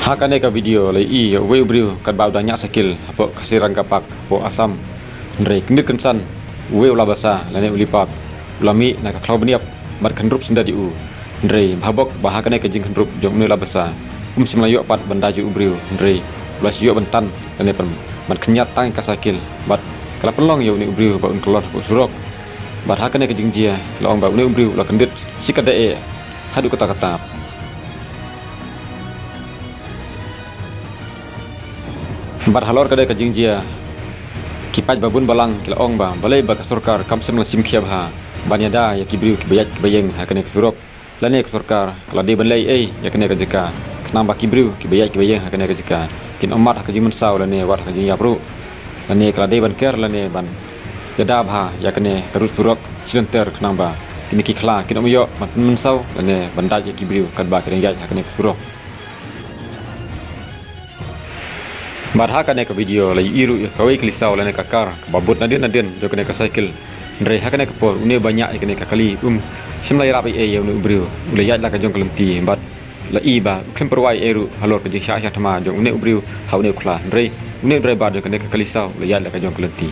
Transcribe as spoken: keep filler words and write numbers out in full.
Ha kane ka video la ïohi ïa uwei u briew katba u dang ñiah cycle hapoh Kaziranga Park hapoh Assam. Hynrei kyndit kynsan uwei u la basa lane u lipap u la mih na ka khlaw bniap bad khynrup syndet ïa u. Hynrei bha bok ba ha kane ka jingkhynrup jong une u la basa um shym la ïoh pat ban dai ïa u briew, hynrei u la shu ïoh ban tan lane ban, ban khynñiat tang ïa ka cycle bad ka la pynlong ïa une u briew ba un kyllon hapoh surok. Bad ha kane ka jingjia la ong ba une u briew u la kyndit shikatdei haduh katta katta. Bad halor kane ka jingjia ki paid ba bun balang ki la ong ba balei ba ka sorkar kam shym la shim khia bha ban ïada ïa ki briew kiba ïaid kiba ïeng ha kane ka surok. Lane ka sorkar ka la dei ban leh ei ïa kane ka jaka khnang ba ki briew kiba ïaid kiba ïeng ha kane ka jaka kin ym mad ha ka jingmynsaw lane wat ha ka jingïap ruh. Lane ka la dei ban ker lane ban ïada bha ïa kane ka rud surok shilynter khnang ba kine ki khla kin ym ïoh ban mynsaw lane ban dait ïa ki briew katba ki dang ïaid ha kane ka surok. Bad ha kane ka video la ïohi ruh ïa kawei ka kali saw lane ka kar kaba bud nadien nadien jong kane ka cycle. Hynrei ha kane ka por une ba ñiah ïa kane ka kali um shym la ïarap ei ei ïa une u briew, u la ïaid la ka jong ka lynti bad la i ba u khlem pyrwa ei ei ruh halor ka jingshah shah thma jong une u briew ha une u khla. Hynrei une u driver jong kane ka kali saw u la ïaid la ka jong ka lynti.